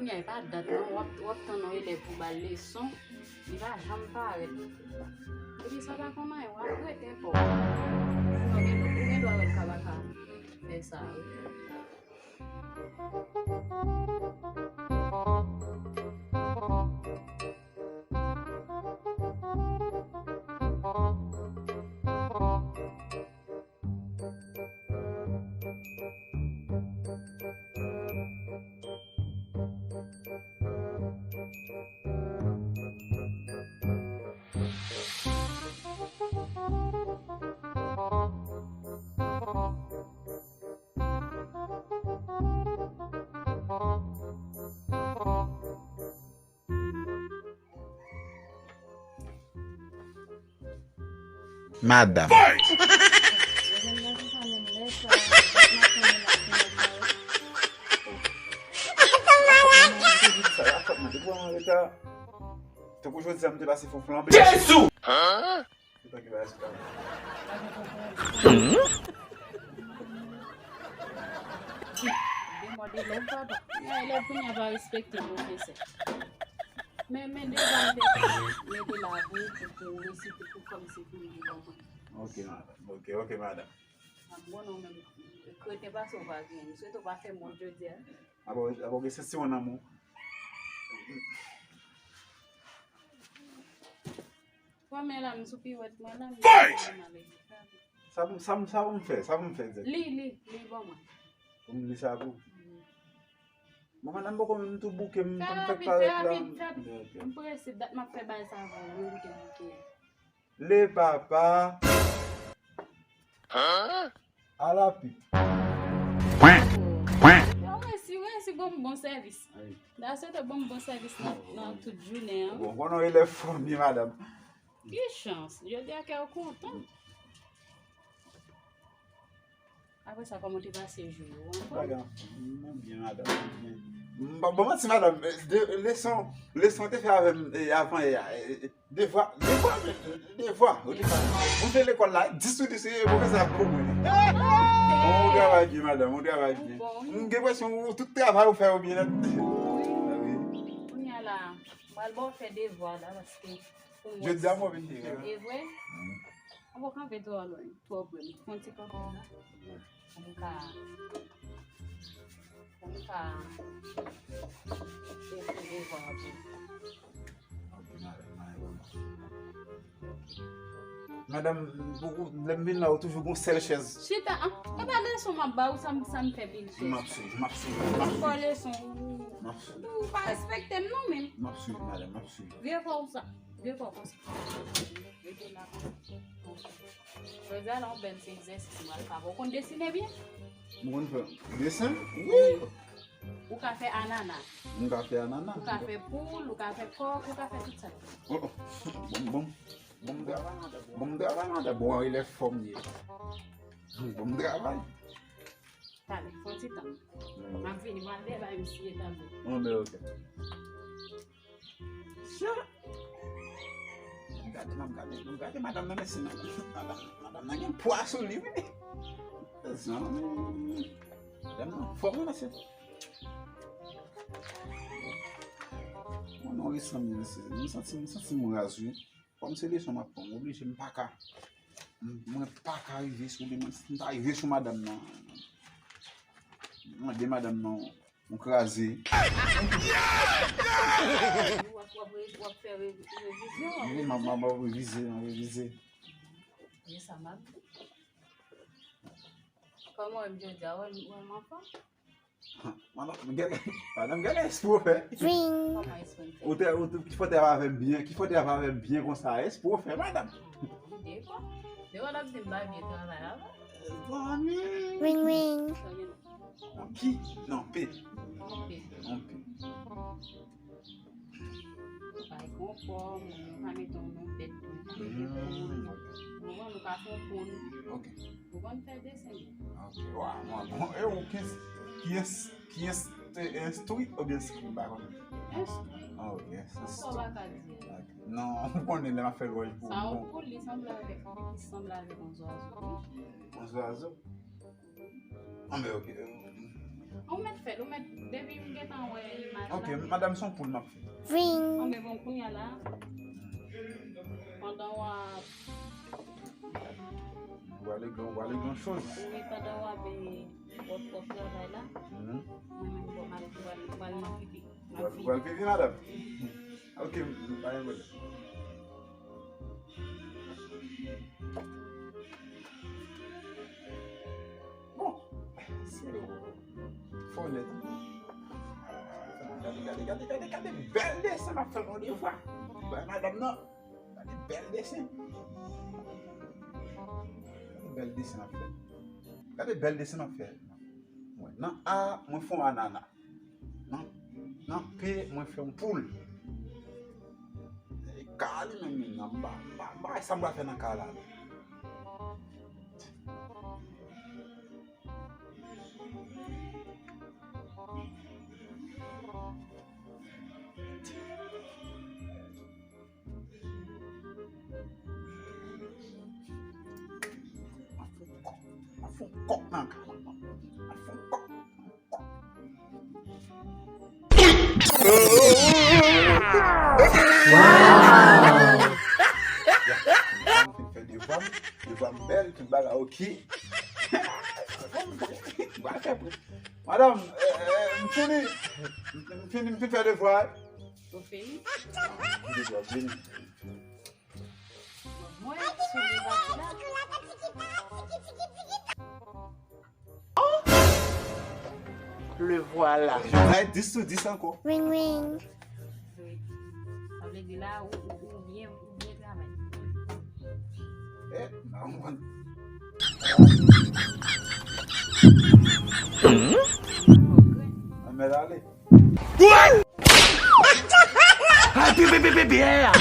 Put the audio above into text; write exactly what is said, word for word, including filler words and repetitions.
Kounye a, e pa dat non, w ap, w ap tann yon elèv pou ba l leson, li pa janm parèt. Epi sa pa konn anyen, w ap rete fò. Ou gen, ou gen dwa wè l ka pa ka fè sa, wi. Madanm. Tankou jodi a, m te pase fon flanbe. Jezi! Se pa ki bagay sou tab. Demò de lòt, papa. Elèv kounye a pa respekte pwofesè. Men, men devwa m te mete la pou, pou, pou resite, pou kòmsi pou li ban mwen. Ok, madanm. Ok, ok, madanm. Bon, non, men, kreten pase w pa genyen. M swete w pa fè mond jodi a. Apa, apa w gen santiman nan men w? Premye la, m sou piwèt mwen la, m... Fight! Sa pou, sa pou, sa pou m fè, sa pou m fè, Zèk? Li, li, li ban mwen. Pou m li sa pou? Bon, madanm, poko menm tou bouke m, pou m fèk parèt la. Fè rapid, fè rapid, fè rapid. M prese, dat m ap fè bagay sa avè w, wi, bouke, bouke. Le papa. Hein? A la pi. Ou resi, ou resi ban m bon sèvis. Wi. Dayè, se te ban m bon sèvis nan, nan tout jounen an. Bon, konnen w elèv fòme, madanm. Ki chans. Jodi a kè w kontan. Apre sa, kòman w te pase jou yo? Ou anfòm? Bagay, mwen byen, madanm, mwen byen. M pa, bon, manti, madanm, eh, de, leson, leson te fè avè m, eh, avan yè a, eh, eh, devwa, devwa, devwa, ou te fè. Mwen te lekòl la, dis sou dis, eh, pwofesè a pou mwen. Bon, ou travay byen, madanm, ou travay byen. Ou bon, wi. M gen enpresyon ou tout travay ou fè yo byen nèt. Wi. Kounye a la, m pral ba w fè devwa la, paske pou mwen. Jodi a m wè vin fè. E vre? Wi. Ou pa kanpe twò lwen, twò pre. Fè yon ti kanpe la. Pou m ka, pou m ka ekri devwa a pou ou. Madanm, pou, lè m vin la, ou toujou gon sèl chèz. Chita, ah, e pa leson m ap ba ou, sa m, sa m fè pil chèz. M ap swiv, m ap swiv, m ap swiv. Fò leson ou. M ap swiv. Ou pa respekte m non, menm. M ap swiv, madanm, m ap swiv. Vye fò ou sa. Vye fò konsa. Rete la konsa. Jodi a la, yon bèl ti egzèsis m pral fè avè w. Ou konn desine byen? M konn fè desen? Wi. Ou ka fè anana. M ka fè anana. Ou ka fè poul, ou ka fè kòk, ou ka fè tout sa. Oh, oh. Bon, bon. Bon travay, madanm. Bon travay, madanm. Bon, elèv fòme ye. Bon travay. Talè, fè yon ti tan. M ap vini, m al dèyè bay misye tanpri. Bon, men, ok. Sa. M gade, m ap gade, m ap gade madanm nan, mesye, madanm, madanm, madanm nan gen pwa sou li, wi. Zan, madanm nan fò, wi, mesye. Mwen non, wi, sanble, mesye. M santi, m santi m raz, wi. Kòm se leson m ap pran, m oblije, m pa ka. M, mwen pa ka rive sou li, mwen, si m ta rive sou madanm nan. Mande madanm nan. Ou kraze. W ap, w ap re-, w ap fè re-, revizyon, w ap... Wi, m ap, m ap, m ap revize, m ap revize. E sa m ap di. Kòman w wè m jodi a, w wè m, w wè m anfòm? Madanm, gade, madanm, gade espri w fè. Kòman espri m fè? Ou te, ou te, ki fòte ap avè m byen, ki fòte ap avè m byen konsa, espri w fè, madanm. Defwa, defwa l ap di m pa byen travay avan. Zanmi. Ring, ring. Ki? Non, P. P. Non, P. Bay konfòm, nou pa mete yon non bèt tou. Mm, ok. Nou konn, nou ka fè yon poul. Ok. Nou konn fè desen. Ok. Wa, mwen, bon, e ou ki, ki ins-, ki ins-, te enstwi oubyen enskri, m pa konnen. Enstwi. Ah, ok, enstwi. Sa w pa ka di. Ok. Non, ou konnen lè m ap fè lwaj pou ou. Sa yon poul, li sanble avèk, li sanble avèk yon zwazo, wi. Yon zwazo? Anben, ok. Ou mèt fè l, ou mèt, depi m gentan wè imaj Ok, madanm, se yon poul m ap fè. Ring. Anben, bon, kounye a la, pandan w ap Ou ale gran, ou ale gran choz. Wi, pandan w ap, eh, w ap, w ap travay la, mhm, mwen menm, bon, m al, m al, m al nan pipi. M ap fini. Ou al pipi, madanm? Ok, m, m pa gen pwoblèm. Bon, se fò nèt. Gade, gade, gade, gade, gade bèl desen m ap fè nan devwa. Bay madanm nan. Gade bèl desen. Gade bèl desen m ap fè. Gade bèl desen m ap fè. Mwen, nan A, mwen fè yon anana. Nan, nan P, mwen fè yon poul. E ka li menm, li nan, m pa, m pa, m pa wè sa m pral fè nan ka la. M ap fè yon kòk, m ap fè yon kòk nan ka la, m ap fè yon kòk. Wow! Fè devwa m, devwa m bèl, tout bagay ok. Madanm, eh, eh, m fini. M, m fini, m fin fè devwa. Ou fini? Devwa, m fini. Mwen, sou li pati la. Le voilà. Ay, dis sou dis ankò. Ring, ring. Wi. Sa vle di la, ou, ou, ou byen, ou byen travay. Eh, nan, mwen. Anmèl ale. Ay, pi, pi, pi, pi, pi, yeah.